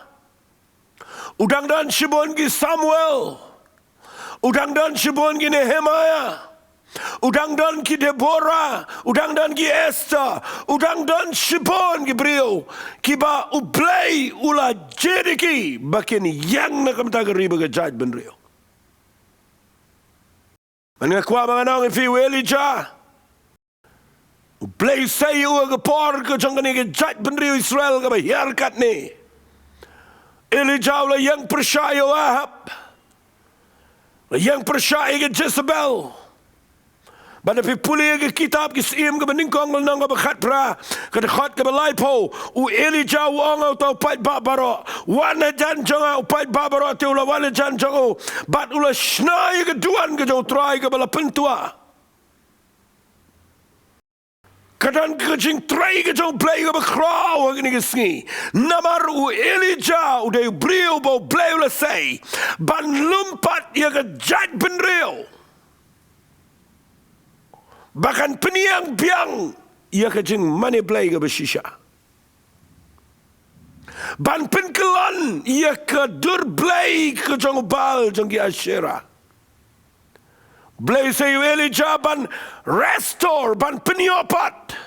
U dang don shibun ki Samuel. U dang don shibun ki Nehemiah. U dang don ki Deborah. U dang don ki Esther. U dang don shibun ki briew kiba U Blei u la jied ïa ki ba kin ïeng na ka bynta ka ri bad ka jaitbynriew. Nga kwah ba ngan ong ïa phi, u Elijah, U Blei u sei ïa u ha ka por ka jong kane ka jaitbynriew Israel kaba hiar katne. Elijah u la ïeng pyrshah ïa u Ahab. La ïeng pyrshah ïa ka Jezebel. Bad lada phi pule ïa ka kitab Ki Syiem kaba nyngkong, lynnong kaba khatphra, ka dkhot kaba laiphew, u Elijah u ong ha uta u paidbah baroh, wan hajan jong nga. U paidbah baroh te u la wan hajan jong u bad u la shna ïa ka duwan ka jong U Trai kaba la pyntua. Ka don ka jingtrei ka jong U Blei kaba khraw ha kine ki sngi. Namar u Elijah u dei u briew ba U Blei u la sei ban lum pat ïa ka jaitbynriew ba kan pynïeng biang ïa ka jingmane Blei kaba shisha, ban pynkyllon ïa ka dur blei ka jong u Baal jong ki Asherah. U Blei u sei ïa u Elijah ban restore, ban pynïoh pat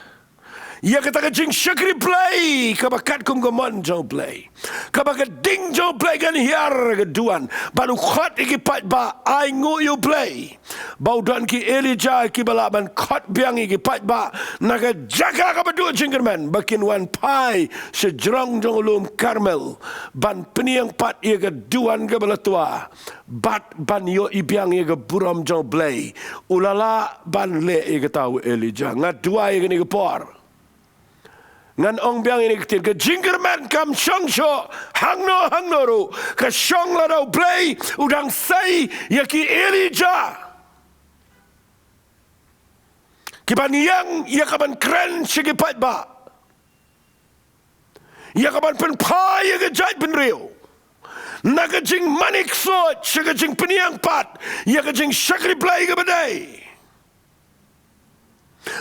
ïa kata ka jingshakri Blei kaba katkum ka mon jong U Blei, kaba ka ding jong U Blei kan hiar ka duwan, bad u khot ïa ki paidbah, ainguh ïa U Blei ba u don ki Elijah kiba lah ban khot biang ïa ki paidbah na ka jaka kaba duh jingkyrmen, ba kin wan phai sha jrong jong u lum Karmel ban pynïeng pat ïa ka duwan kaba la twa, bad ban ïohi biang ïa ka burom jong U Blei. U la lah ban leh ïa kata u Elijah. Nga duwai ïa kane ka por, ngan ong biang ïa kane ka ktien, ka jingkyrmen kam shong shuh hangno hangno ruh, ka shong lada U Blei u dang sei ïa ki Elijah kiban ïeng ïa kaban kren sha ki paidbah, ïa kaban pynphai ïa ka jaitbynriew na ka jingmane ksuid sha ka jingpynïeng pat ïa ka jingshakri Blei kaba dei.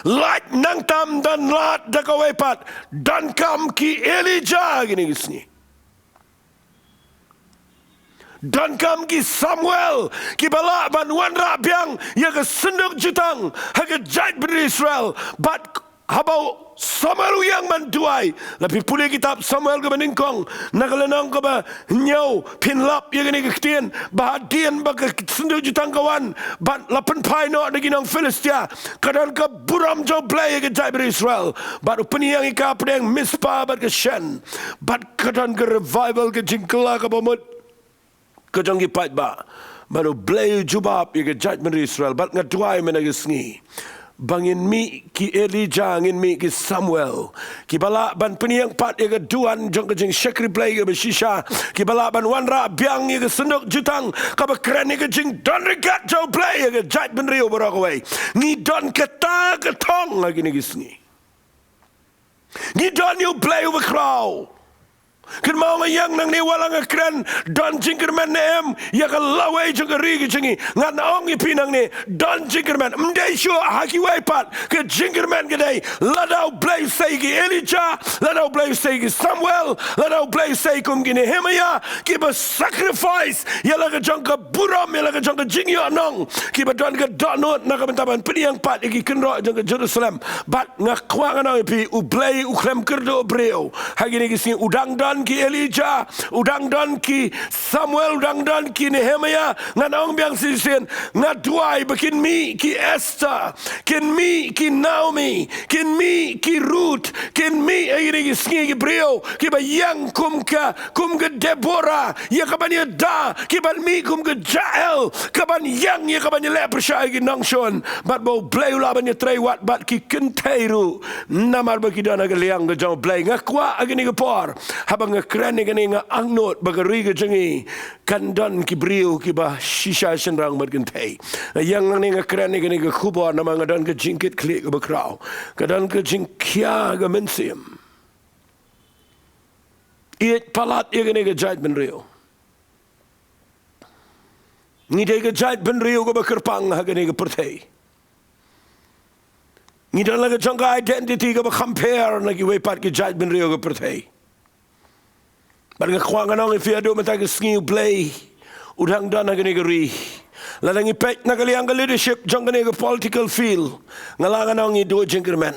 Lait nangta, don lad da kawei pat, donkam ki Elijah ha kine ki sngi. Donkam ki Samuel kiba lah ban wanrah biang ïa ka synduk jutang ha ka jaitbynriew Israel. Bad haba u Samuel u ïeng ban duwai, lada phi pule kitab Samuel kaba nyngkong, na ka lynnong kaba hynñiew, phin lap ïa kane ka ktien, ba hadien ba ka synduk jutang ka wan bad la pynphai noh da ki nong Philistia, ka don ka burom jong U Blei ha ka jaitbynriew Israel. Bad u pynïeng ïa ka hapdeng Mizpah bad ka Shen. Bad ka don ka revival, ka jingkylla kaba mut ka jong ki paidbah. Bad U Blei u jubab ïa ka jaitbynriew Israel. Bad nga duwai mynta ka sngi ba ngin mih ki Elijah, ngin mih ki Samuel kiba lah ban pynïeng pat ïa ka duwan jong ka jingshakri Blei kaba shisha, kiba lah ban wanrah biang ïa ka synduk jutang kaba kren ïa ka jingdon ryngkat jong U Blei ha ka jaitbynriew baroh kawei. Ngi don kata ka thong ha kine ki sngi. Ngi don ïa U Blei uba khraw. Kynmaw, nga ïeng nangne, wat la nga kren don jingkyrmen ne em ïa ka lawei jong ka ri ka jong ngi, ngan ong ïa phi nangne, don jingkyrmen. Ym dei shuh ha kiwei pat, ka jingkyrmen ka dei lada U Blei u sei ki Elijah, lada U Blei u sei ki Samuel, lada U Blei u sei kum ki Nehemiah, kiba sacrifice ïa la ka jong ka burom, ïa la ka jong ka jingïohnong, kiba don ka dohnud na ka bynta ban pynïeng pat ïa ki kynroh jong ka Jerusalem. Bad nga kwah ngan ong ïa phi, U Blei u khlem kyrduh briew. Ha kine ki sngi u dang don ki Elijah, u dang don ki Samuel, u dang don ki Nehemiah. Ngan ong biang shisien, nga duwai ba kin mih ki Esther, kin mih ki Naomi, kin mih ki Ruth, kin mih ha kine ki sngi ki briew kiba ïeng kum ka, kum ka Deborah, ïa kaban ïada, kiban mih kum ka Jael, kaban ïeng ïa kaban ïaleh pyrshah ïa ki nongshun. Bad ba U Blei u lah ban ïatrei wat bad ki kynthei ruh, namar ba ki don ha ka liang ka jong U Blei. Nga kwah ha kane ka por, haba nga kren ïa kane, nga angnud ba ka ri ka jong ngi kan don ki briew kiba shisha shynrang bad kynthei. Nga ïeng nangne, nga kren ïa kane ka khubor namar nga don ka jingkitkhlieh kaba khraw, ka don ka jingkhia ka mynsiem. Ïeit palat ïa kane ka jaitbynriew. Ngi dei ka jaitbynriew kaba kyrpang ha kane ka pyrthei. Ngi don la ka jong ka identity kaba kham pher na kiwei pat ki jaitbynriew ka pyrthei. Bad nga kwah ngan ong ïa phi, haduh mynta ka sngi U Blei u dang don ha kane ka ri. Lada ngi peit na ka liang ka leadership jong kane ka political field, nga la ngan ong ngi duh jingkyrmen.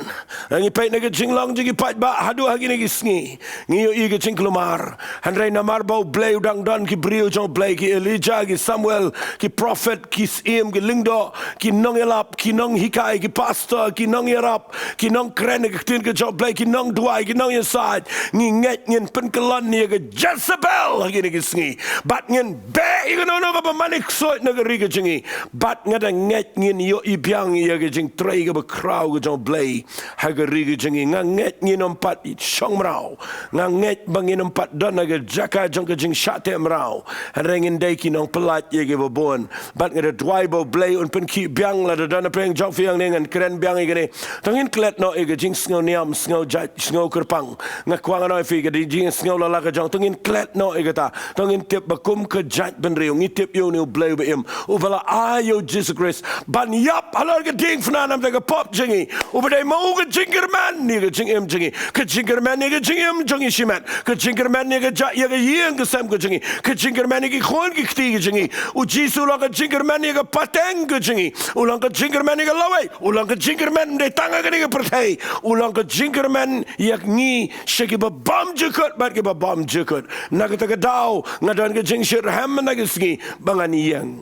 Lada ngi peit na ka jinglong jong ki paidbah haduh ha kine ki sngi, ngi ïohi ka jingkulmar. Hynrei namar ba U Blei u dang don ki briew jong U Blei, ki Elijah, ki Samuel, ki prophet, ki syiem, ki lyngdoh, ki nongïalap, ki nonghikai, ki pastor, ki nongïarap, ki nongkren ïa ka ktien ka jong U Blei, ki nongduwai, ki nongïasaid. Ngi ngeit ngin pynkyllon ïa ka Jezebel ha kine ki sngi. Bad ngin beh ïa kano kano kaba mane ksuid na ka ri ka jong ngi. Bad nga da ngeit ngin ïohi biang ïa ka jingtrei kaba khraw ka jong U Blei ha ka ri ka jong ngi. Nga ngeit ngin ym pat shong mraw. Nga ngeit ba ngin ym pat don ha ka jaka jong ka jingshah teh mraw. Hynrei ngin dei ki nongpyllait ïa kiba bun. Bad nga da duwai ba U Blei un pynkhih biang. Lada don napdeng jong phi hangne, ngan kren biang ïa kane. To ngin klet noh ïa ka jingsngew niam, sngew jait, sngew kyrpang. Nga kwah ngan ong ïa phi, ka dei jingsngew la la ka jong. To ngin klet noh ïa kata. To ngin tip ba kum ka jaitbynriew ngi tip ïa une U Blei uba im. uba la ai ïa u Jisu Khrist ban ïap halor ka diengphna namar ka pop jong ngi, uba dei ma u ka jingkyrmen ïa ka jingim jong ngi, ka jingkyrmen ïa ka jingim jong ngi shimet, ka jingkyrmen ïa ka ja, ïa ka ïing ka sem ka jong ngi, ka jingkyrmen ïa ki khun ki kti ka jong ngi. U Jisu u long ka jingkyrmen ïa ka pateng ka jong ngi, u long ka jingkyrmen ïa ka lawei, u long ka jingkyrmen ym dei tang ha kane ka pyrthei, u long ka jingkyrmen ïa ngi sha kiba bymjukut bad kiba bymjukut. Na kata ka daw nga don ka jingshitrhem mynta ka sngi ba ngan ïeng.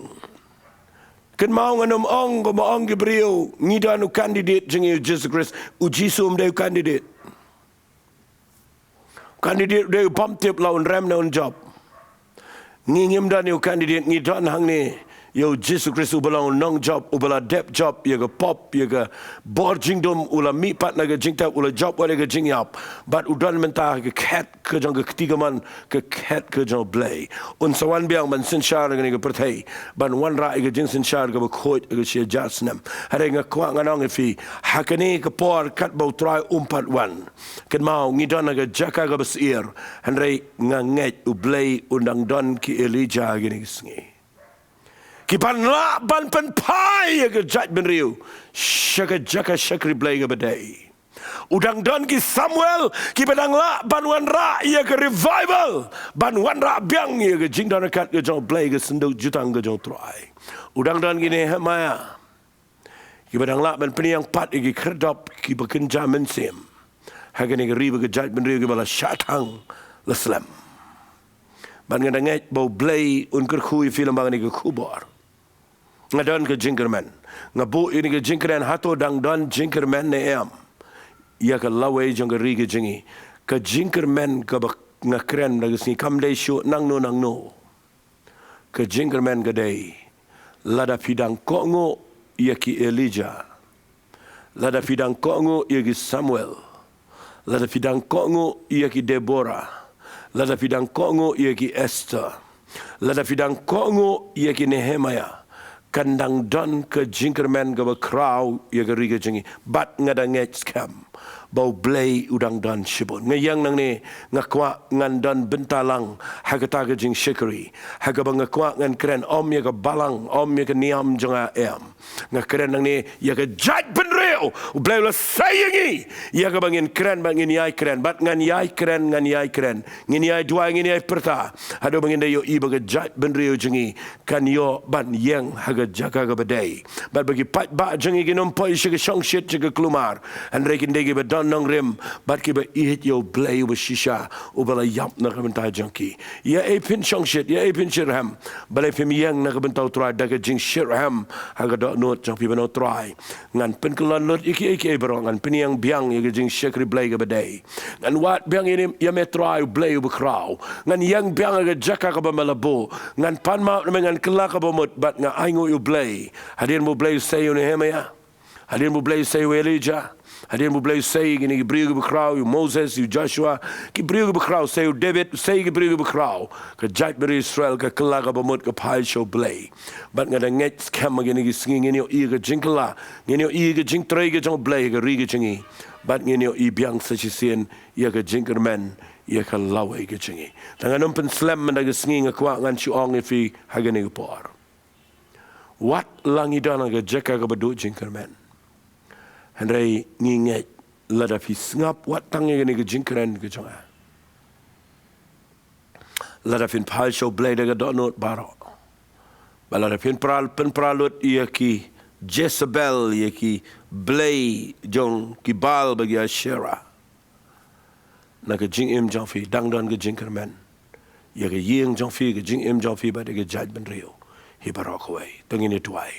Kynmaw, ngan ym ong kumba ong ki briew, ngi don u candidate jong ngi u Jisu Khrist. U Jisu um dei u candidate. Candidate u dei u bym tip la un rem ne un jop. Ngi ngim don ïa u candidate, ngi don hangne ïa u Jisu Khrist uba long u nongjop, uba la dep jop ïa ka pop, ïa ka bor jingdum, u la mihpat na ka jingtep, u la jop wat ïa ka jingïap. Bad u don mynta ha ka khet ka jong ka kti kamon, ka khet ka jong U Blei. Un sa wan biang ban synshar ïa kane ka pyrthei, ban wanrah ïa ka jingsynshar kaba khuid ïa ka shi hajar snem. Hynrei nga kwah ngan ong ïa phi, ha kane ka por katba U Trai um pat wan, kynmaw, ngi don ha ka jaka kaba syier. Hynrei nga ngeit U Blei un dang don ki Elijah ha kine ki sngi, ki ban lah ban pynphai ïa ka jaitbynriew sha ka jaka shakri Blei kaba dei. U dang don ki Samuel kiba dang lah ban wanrah ïa ka revival, ban wanrah biang ïa ka jingdon ryngkat ka jong U Blei, ka synduk jutang ka jong U Trai. U dang don ki Nehemiah kiba dang lah ban pynïeng pat ïa ki khyrdop kiba kynja mynsiem ha kane ka ri bad ka jaitbynriew kiba la shah thang, la slem. Bad nga dang ngeit ba U Blei un kyrkhu ïa phi lyngba kane ka khubor. Nga don ka jingkyrmen. Nga buh ïa kane ka jingkren, hato dang don jingkyrmen ne em ïa ka lawei jong ka ri ka jong ngi? Ka jingkyrmen kaba nga kren mynta ka sngi kam dei shuh nangno nangno. Ka jingkyrmen ka dei, lada phi dang kohnguh ïa ki Elijah, lada phi dang kohnguh ïa ki Samuel, lada phi dang kohnguh ïa ki Deborah, lada phi dang kohnguh ïa ki Esther, lada phi dang kohnguh ïa ki Nehemiah, kan dang don ka jingkyrmen kaba khraw ïa ka ri ka jong ngi. Bad nga dang ngeit skhem ba U Blei u dang don shibun. Nga ïeng nangne, nga kwah ngan don bynta lang ha kata ka jingshakri, ha kaba nga kwah ngan kren ym ïa ka balang, ym ïa ka niam jong nga, em. Nga kren nangne ïa ka jaitbynriew. U Blei u la sei ïa ngi ïa kaba ngin kren bad ngin ïai kren, bad ngan ïai kren, ngan ïai kren, ngin ïai duwai, ngin ïai pyrta, haduh ba ngin da ïohi ba ka jaitbynriew jong ngi kan ïoh ban ïeng ha ka jaka kaba dei. Bad ba ki paidbah jong ngi kin ym poi sha ka shongshit, sha ka kulmar, hynrei kin dei kiba don nongrim bad kiba ïeit ïa U Blei uba shisha, uba la ïap na ka bynta jong ki. Ïa ei phin shongshit, ïa ei phin shitrhem? Balei phim ïeng na ka bynta U Trai da ka jingshitrhem ha ka dohnud jong phi? Ban, O Trai, ngan pynkyllon lut ïa kiei kiei baroh, ngan pynïeng biang ïa ka jingshakri Blei kaba dei. Ngan wad biang ïa me, ïa me Trai U Blei uba khraw. Ngan ïeng biang ha ka jaka kaba me la buh. Ngan pan map na me, ngan kylla kaba mut, bad nga ainguh ïa U Blei. Hadien ba U Blei u sei ïa u Nehemiah, hadien ba U Blei u sei ïa u Elijah, hadien ba U Blei u sei ïa kine ki briew kiba khraw, ïa u Moses, ïa u Joshua, ki briew kiba khraw, sei ïa u David, sei ïa ki briew kiba khraw, ka jaitbynriew Israel ka kylla kaba mut, ka phai sha U Blei. Bad nga dang ngeit skhem ha kine ki sngi ngin ïohi ïa ka jingkylla, ngin ïohi ïa ka jingtrei ka jong U Blei ha ka ri ka jong ngi. Bad ngin ïohi biang sa shisien ïa ka jingkyrmen ïa ka lawei ka jong ngi. Te ngan ym pynslem mynta ka sngi, nga kwah ngan shu ong ïa phi ha kane ka por, wat la ngi don ha ka jaka kaba duh jingkyrmen, hynrei ngi ngeit, lada phi sngap wat tang ïa kane ka jingkren ka jong nga, lada phin phai sha U Blei da ka dohnud baroh, bad lada phin pra, pynpra lut ïa ki Jezebel, ïa ki blei jong ki Baal bad ki Asherah, na ka jingim jong phi dang don ka jingkyrmen ïa ka ïing jong phi, ka jingim jong phi, bad ïa ka jaitbynriew hi baroh kawei. To ngin ïa duwai.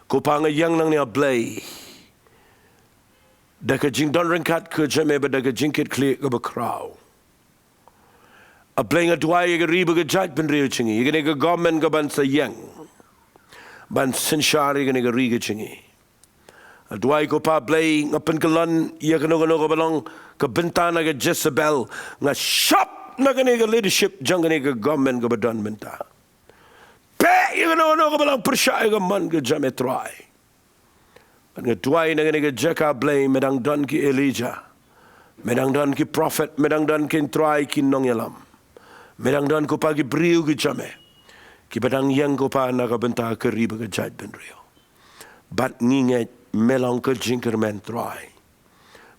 Ko Pa, nga ïeng nangne, A Blei, da ka jingdon ryngkat ka jong me bad da ka jingkitkhlieh kaba khraw. A Blei, nga duwai ïa ka ri bad ka jaitbynriew jong ngi, ïa kane ka government ka ban sa ïeng ban synshar ïa kane ka ri ka jong ngi. Nga duwai, ko Pa Blei, nga pynkyllon ïa kano kano kaba long ka bynta na ka Jezebel. Nga shop na kane ka leadership jong kane ka government kaba don mynta. Peit ïa kano kano kaba long pyrshah ïa ka mon ka jong me, Trai. Bad nga duwai na kane ka jaka, Blei, me dang don ki Elijah, me dang don ki prophet, me dang don, ko Trai, ki nongïalam. Me dang don, ko Pa, ki briew ki jong me, kiba dang ïeng ko Pa na ka bynta ka ri bad ka jaitbynriew. Bad ngi ngeit me long ka jingkyrmen Trai.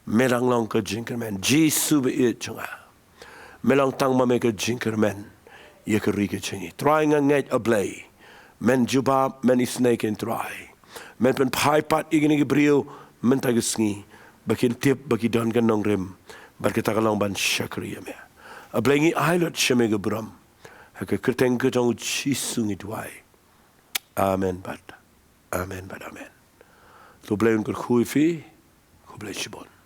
Me dang long ka jingkyrmen Jisu ba ïeit jong nga. Me long tang ma me ka jingkyrmen ïa ka ri ka jong ngi. Trai nga ngeit A Blei, men jubab, men isynei kein Trai. Men pynphai pat ïa kine ki briew mynta ka sngi ba kin tip ba ki don ka nongrim bad kata ka long ban shakri ïa me. A Blei ngi ai lut sha me ka burom ha ka kyrteng ka jong u Jisu ngi duwai. Amen bad amen bad amen. To Blei un kyrkhu ïa phi. Khublei shibun.